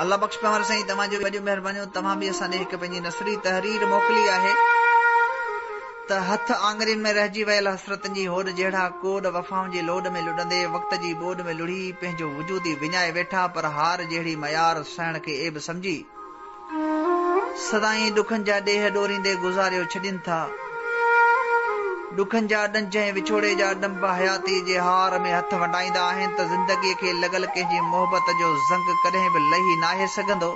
الله بخش پنهور سائين توهان جون وڏيون مهربانيون توهان به اسان ڏي هڪ پنهنجي نثري تحرير موڪلي آهي ته هٿ آڱرين ۾ رهجي ويل حسرتن جي هوڏ جهڙا ڪوڏ وفائن جي لوڏ ۾ لڏندي وقت جي ٻوڏ ۾ لڙهي پنهنجو وجود ئي وڃائي ويٺا پر هار جهڙي ميار سهڻ کي عيب سمجهي سدائين ڏکن جا ڏيهه ڏوريندي گذاريو ڇڏين ٿا. ڏکن جا ڏنجهه ۽ وڇوڙي جا ڏنڀ حياتيء جي هار ۾ هٿ ونڊائيندا آهن ته زندگيء کي لڳل ڪنهن جي محبت جو زنگ ڪڏهن به لهي ناهي سگهندو.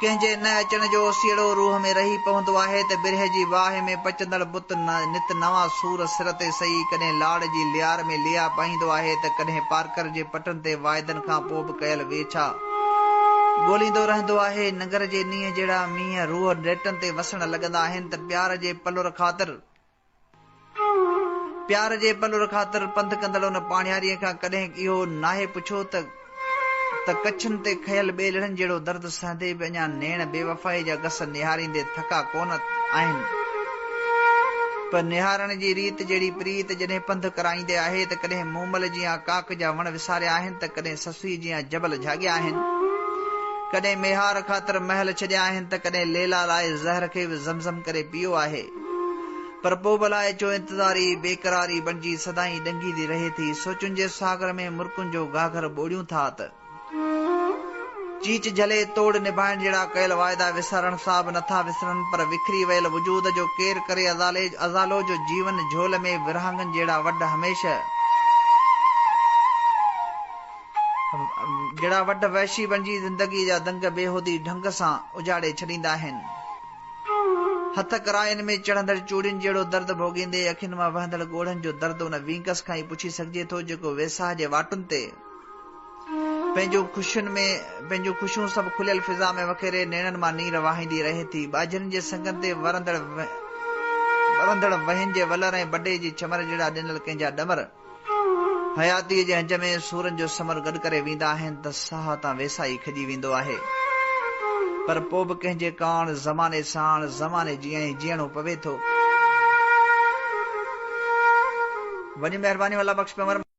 ڪنهن جي نه اچڻ جو اوسيئڙو روح ۾ رهي پوندو آهي ته برهه جي باهه ۾ پچندڙ بت نت نوان سور سر تي سهي ڪڏهن لاڙ جي ليار ۾ ليئا پائيندو آهي ته ڪڏهن پارڪر جي پٽن تي واعدن کان پوء به ڪيل ويڇا ڳوليندو رهندو آهي. ننگر جي نينهن جهڙا مينهن روح ريٽن تي وسڻ لڳندا آهن ته پيار جي پلر خاطر پيار جي پلر خاطر پنڌ ڪندڙ ان پاڻياريء کان ڪڏهن اهو ناهي پڇيو ته ته ڪڇن تي کنيل ٻيلڙن جهڙو درد سهندي به اڃا نيڻ بيوفائيء جا گس نهاريندي ٿڪا ڪونه آهن. پر نهارڻ جي ريت جهڙي پريت جڏهن پنڌ ڪرائيندي آهي ته ڪڏهن مومل جيان ڪاڪ جا وڻ وساريا آهن ته ڪڏهن سسئي جيان جبل جهاڳيا آهن. ڪڏهن ميهار خاطر محل ڇڏيا آهن ته ڪڏهن ليلا لاء زهر کي به زمزم ڪري پيو آهي. پر پوء به الائي ڇو انتظاري بيقراري بڻجي سدائين ڏنگيندي رهي ٿي. سوچن جي ساگر ۾ مرڪن جو گهاگهر ٻوڙيون ٿا ته چيچ جهلي توڙ نڀائڻ جهڙا ڪيل واعدا وسارڻ سا به نٿا وسرن پر وکري ويل وجود جو ڪير ڪري ازالو جو جيون جهول ۾ ورهاڱن جهڙا وڍ هميشه جهڙا وڍ وحشي بڻجي زندگيء جا دنگ بيهودي ڍنگ سان اجاڙي ڇڏيندا آهن. هٿ ڪراين ۾ چڙهندڙ چوڙين جهڙو درد ڀوڳيندي اکين مان وهندڙ ڳوڙهن جو درد ان وينگس کان ئي پڇي سگهجي ٿو جيڪو ويساهه جي واٽن تي پنهنجون خوشين ۾ پنهنجون خوشيون سڀ کليل فضا ۾ وکيري نيڻن مان نير وهائيندي رهي ٿي. ٻاجهرين جي سنگن تي ورندڙ ورندڙ وهين جي ولر ۽ بڊي جي ڇمر جهڙا ڏنل ڪنهن جا ڏمر حياتيء جي هنج ۾ سورن جو ثمر گڏ ڪري ويندا آهن ته ساهه تان ويساهه ئي کڄي ويندو آهي. پر پوء به ڪنهن جي ڪاڻ زماني ساڻ زماني جيان ئي جيئڻو پوي ٿو. وڏيون مهربانيون الله بخش پنهور.